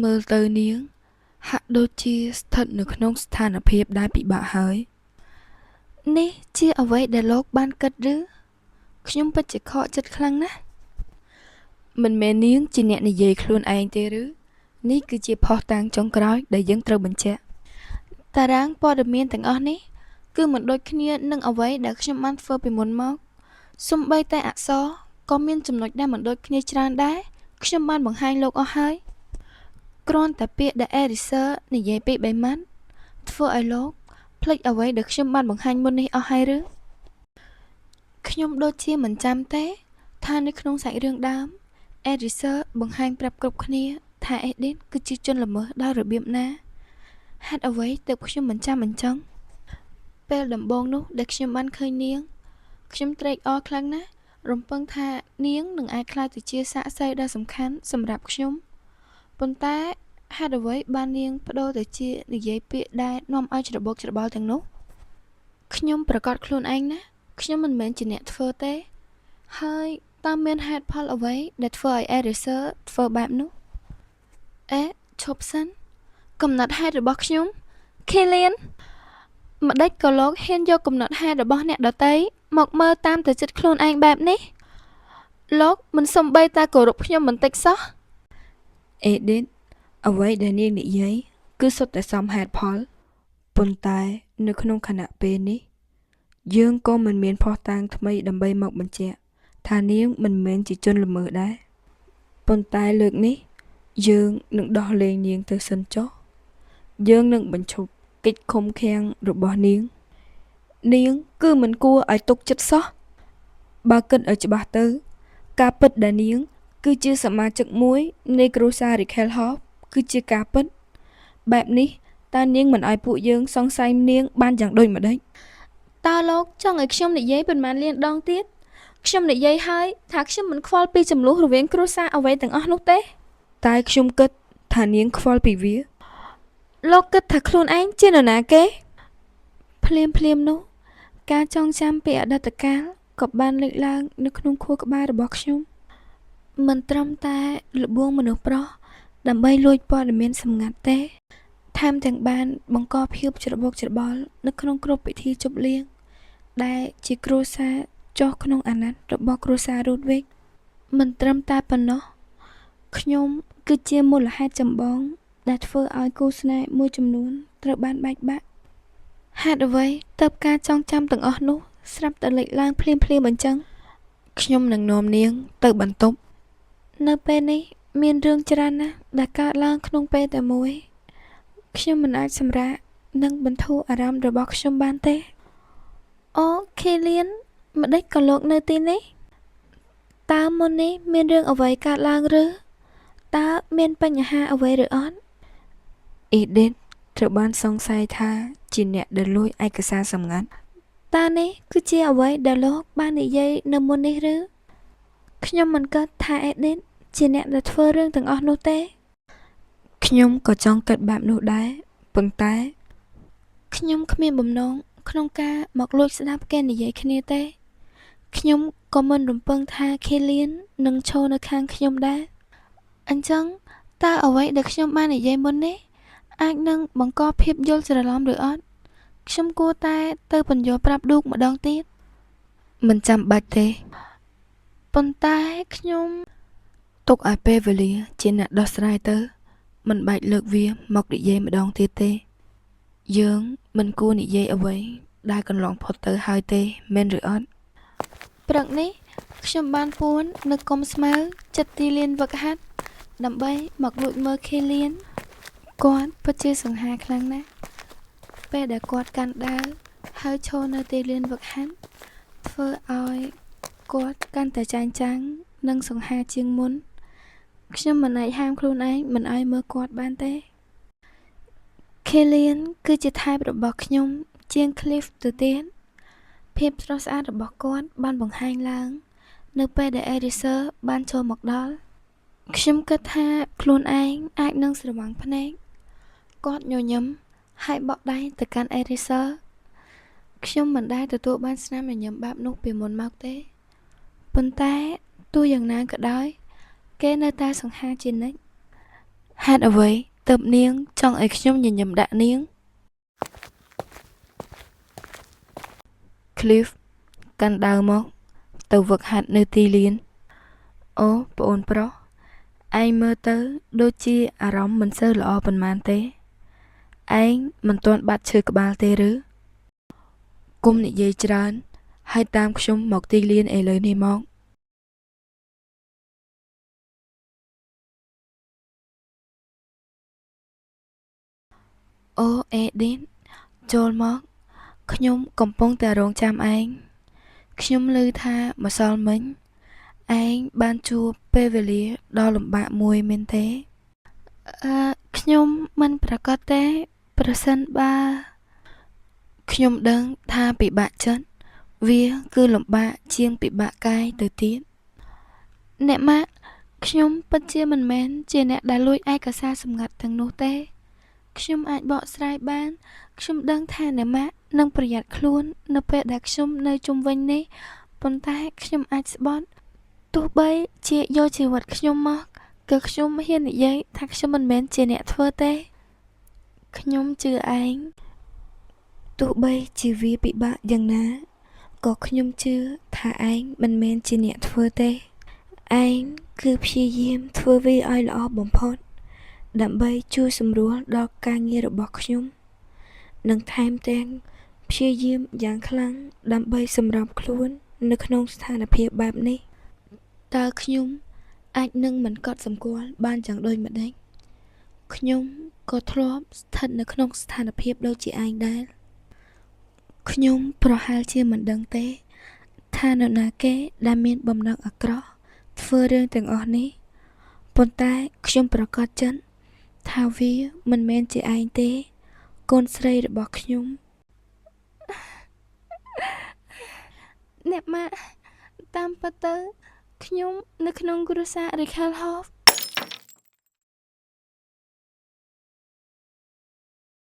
មើលទៅនាង ហាក់ដូចជាស្ថិតនៅក្នុងស្ថានភាពដែលពិបាកហើយ នេះជាអ្វីដែលលោកបានគិតឬ ខ្ញុំពិតជាខកចិត្តខ្លាំងណាស់ មិនមែននាងជាអ្នកនិយាយខ្លួនឯងទេឬ នេះគឺជាភស្តុតាងចុងក្រោយដែលយើងត្រូវបញ្ជាក់ តារាងព័ត៌មានទាំងអស់នេះ គឺមិនដូចគ្នានឹងអ្វីដែលខ្ញុំបានធ្វើពីមុនមក សូម្បីតែអក្សរក៏មានចំណុចដែលមិនដូចគ្នាច្រើនដែរខ្ញុំបានបង្ហាញលោកអស់ហើយ គ្រាន់តែពាក្យដែលអេរីសឺនិយាយពីរបីម៉ាត់ធ្វើឲ្យលោកភ្លេចអ្វីដែលខ្ញុំបានបង្ហាញមុននេះអស់ហើយឬខ្ញុំដូចជាមិនចាំទេ ថានៅក្នុងសាច់រឿងដើមអេរីសឺបង្ហាញប្រាប់គ្រប់គ្នាថាអេឌីតគឺជាជនល្មើសដោយរបៀបណាហេតុអ្វីទើបខ្ញុំមិនចាំអញ្ចឹងពេលដំបូងនោះដែលខ្ញុំបានឃើញនាងខ្ញុំត្រេកអរខ្លាំងណាស់រំពឹងថានាងនឹងអាចក្លាយទៅជាសាក្សីដ៏សំខាន់សម្រាប់ខ្ញុំប៉ុន្តែហេតុអ្វីបាននាងប្ដូរទៅជានិយាយពាក្យដែលនាំឲ្យច្របូកច្របល់ទាំងនោះខ្ញុំប្រកាសខ្លួនឯងណាស់ខ្ញុំមិនមែនជាអ្នកធ្វើទេហើយតើមានហេតុផលអ្វីដែលធ្វើឲ្យអេរីសឺធ្វើបែបនោះអេឈប់សិនកំណត់ហេតុរបស់ខ្ញុំខេលៀនម្ដេចក៏លោកហ៊ានយកកំណត់ហេតុរបស់អ្នកដទៃមកមើលតាមតែចិត្តខ្លួនឯងបែបនេះលោកមិនសំបីតែគោរពខ្ញុំបន្តិចសោះអេឌីតអ្វីដែលនាងនិយាយគឺសុទ្ធតែសមហេតុផលប៉ុន្តែនៅក្នុងខណៈពេលនេះយើងក៏មិនមានភស្តុតាងថ្មីដើម្បីមកបញ្ជាក់ថានាងមិនមែនជាជនល្មើសដែរប៉ុន្តែលើកនេះយើងនឹងដោះលែងនាងទៅសិនចុះយើងនឹងបញ្ឈប់កិច្ចឃុំឃាំងរបស់នាងនាងគឺមិនគួរឲ្យទុកចិត្តសោះបើគិតឲ្យច្បាស់ទៅការពិតដែលនាងគឺជាសមាជិកមួយនៃគ្រួសាររីខេលហបគឺជាការពិតបែបនេះតើនាងមិនឲ្យពួកយើងសង្ស័យនាងបានយ៉ាងដូចម្ដេចតើលោកចង់ឲ្យខ្ញុំនិយាយប៉ុន្មានលានដងទៀតខ្ញុំនិយាយហើយថាខ្ញុំមិនខ្វល់ពីចំនួនរវាងគ្រួសារអ្វីទាំងអស់នោះទេតែខ្ញុំគិតថានាងខ្វល់ពីវាលោកគិតថាខ្លួនឯងជានរណាគេភ្លាមភ្លាមនោះការចងចាំពីអតីតកាលក៏បានលេចឡើងនៅក្នុងខួរក្បាលរបស់ខ្ញុំមិនត្រឹមតែល្បួងមនុស្សប្រុសដើម្បីលួចព័ត៌មានសម្ងាត់ទេថែមទាំងបានបង្កភាពច្របូកច្របល់នៅក្នុងគ្រប់ពិធីជប់លៀងដែលជាគ្រួសារចុះក្នុងអាណត្តិរបស់គ្រួសាររូតវិកមិនត្រឹមតែប៉ុណ្ណោះខ្ញុំគឺជាមូលហេតុចម្បងដែលធ្វើឲ្យគូស្នេហ៍មួយចំនួនត្រូវបានបែកបាក់ហេតុអ្វីទើបការចងចាំទាំងអស់នោះស្រាប់តែលេចឡើងភ្លាមភ្លាមអញ្ចឹងខ្ញុំនឹងនាំនាងទៅបន្ទប់នៅពេលនេះមានរឿងច្រើនណាស់ដែលកើតឡើងក្នុងពេលតែមួយខ្ញុំមិនអាចសម្រាកនិងបន្ធូរអារម្មណ៍របស់ខ្ញុំបានទេអូខេលៀនម្ដេចក៏លោកនៅទីនេះតើមុននេះមានរឿងអ្វីកើតឡើងឬតើមានបញ្ហាអ្វីឬអត់អេឌីតត្រូវបានសង្ស័យថាជាអ្នកដែលលួចឯកសារសម្ងាត់តើនេះគឺជាអ្វីដែលលោកបាននិយាយនៅមុននេះឬខ្ញុំមិនគិតថាអេឌីតជាអ្នកដែលធ្វើរឿងទាំងអស់នោះទេខ្ញុំក៏ចង់គិតបែបនោះដែរប៉ុន្តែខ្ញុំគ្មានបំណងក្នុងការមកលួចស្ដាប់គេនិយាយគ្នាទេខ្ញុំក៏មិនរំពឹងថាខេលៀននឹងឈរនៅខាងខ្ញុំដែរអញ្ចឹងតើអ្វីដែលខ្ញុំបាននិយាយមុននេះអាចនឹងបង្កភាពយល់ច្រឡំឬអត់ខ្ញុំគួរតែទៅពន្យល់ប្រាប់ឌូកម្ដងទៀតមិនចាំបាច់ទេប៉ុន្តែខ្ញុំទុកឲ្យពេលវេលាជាអ្នកដោះស្រាយទៅមិនបាច់លើកវាមកនិយាយម្ដងទៀតទេយើងមិនគួរនិយាយអ្វីដែលកន្លងផុតទៅហើយទេមែនឬអត់ព្រឹកនេះខ្ញុំបានពួននៅគុំស្មៅចិត្តទីលានវឹកហាត់ដើម្បីមកលួចមើលខេលៀនគាត់ពិតជាសង្ហាខ្លាំងណាស់ពេលដែលគាត់កាន់ដាវហើយឈរនៅទីលានវឹកហាត់ធ្វើឲ្យគាត់កាន់តែចែងចាំងនិងសង្ហាជាងមុនខ្ញុំមិនអាចហាមខ្លួនឯងមិនឲ្យមើលគាត់បានទេខេលៀនគឺជាថែបរបស់ខ្ញុំជាង Cliff ទៅទៀតភាពស្រស់ស្អាតរបស់គាត់បានបង្ហាញឡើងនៅពេលដែលអេរីសឺបានចូលមកដល់ខ្ញុំគិតថាខ្លួនឯងអាចនឹងស្រវាំងភ្នែកគាត់ញញឹមហើយបក់ដៃទៅកាន់អេរីសឺខ្ញុំមិនដែលទទួលបានស្នាមញញឹមបែបនោះពីមុនមកទេប៉ុន្តែទោះយ៉ាងណាក៏ដោយគេនៅតែសង្ហាជានិច្ច ហេតុអ្វីទើបនាងចង់ឲ្យខ្ញុំញញឹមដាក់នាង ឃ្លីហ្វ កាន់ដាវមក ទៅហ្វឹកហាត់នៅទីលាន អូ ប្អូនប្រុស ឯងមើលទៅដូចជាអារម្មណ៍មិនសូវល្អប៉ុន្មានទេ ឯងមិនទាន់បាត់ឈឺក្បាលទេឬ កុំនិយាយច្រើន ហើយតាមខ្ញុំមកទីលានឥឡូវនេះមក អូ អេឌីត ចូលមក ខ្ញុំកំពុងតែរង់ចាំឯង ខ្ញុំឮថាម្សិលមិញឯងបានជួបពេលវេលាដ៏លំបាកមួយមែនទេ អឺ ខ្ញុំមិនប្រាកដទេ ប្រសិនបើ ខ្ញុំដឹងថាពិបាកចិត្ត វាគឺលំបាកជាងពិបាកកាយទៅទៀត អ្នកម៉ាក់ ខ្ញុំពិតជាមិនមែនជាអ្នកដែលលួចឯកសារសម្ងាត់ទាំងនោះទេ ខ្ញុំអាចបកស្រាយបាន ខ្ញុំដឹងថាអ្នកម៉ាក់នឹងប្រយ័ត្នខ្លួននៅពេលដែលខ្ញុំនៅជុំវិញនេះ ប៉ុន្តែខ្ញុំអាចស្បថ ទោះបីជាយកជីវិតខ្ញុំមក ក៏ខ្ញុំហ៊ាននិយាយថាខ្ញុំមិនមែនជាអ្នកធ្វើទេ ខ្ញុំជឿឯង ទោះបីជាវាពិបាកយ៉ាងណា ក៏ខ្ញុំជឿថាឯងមិនមែនជាអ្នកធ្វើទេ ឯងគឺព្យាយាមធ្វើវាឲ្យល្អបំផុត ដើម្បីជួយសម្រួលដល់ការងាររបស់ខ្ញុំ និងថែមទាំងព្យាយាមយ៉ាងខ្លាំងដើម្បីសម្របខ្លួននៅក្នុងស្ថានភាពបែបនេះ តើខ្ញុំអាចនឹងមិនកត់សម្គាល់បានយ៉ាងដូចម្តេច ខ្ញុំក៏ធ្លាប់ស្ថិតនៅក្នុងស្ថានភាពដូចជាឯងដែរ ខ្ញុំប្រហែលជាមិនដឹងទេ ថានរណាគេដែលមានបំណងអាក្រក់ធ្វើរឿងទាំងអស់នេះ ប៉ុន្តែខ្ញុំប្រាកដចិត្តថាវាមិនមែនជាឯងទេ កូនស្រីរបស់ខ្ញុំ អ្នកម៉ាក់ តាមពិតទៅ ខ្ញុំនៅក្នុងគ្រួសារ Richelhoff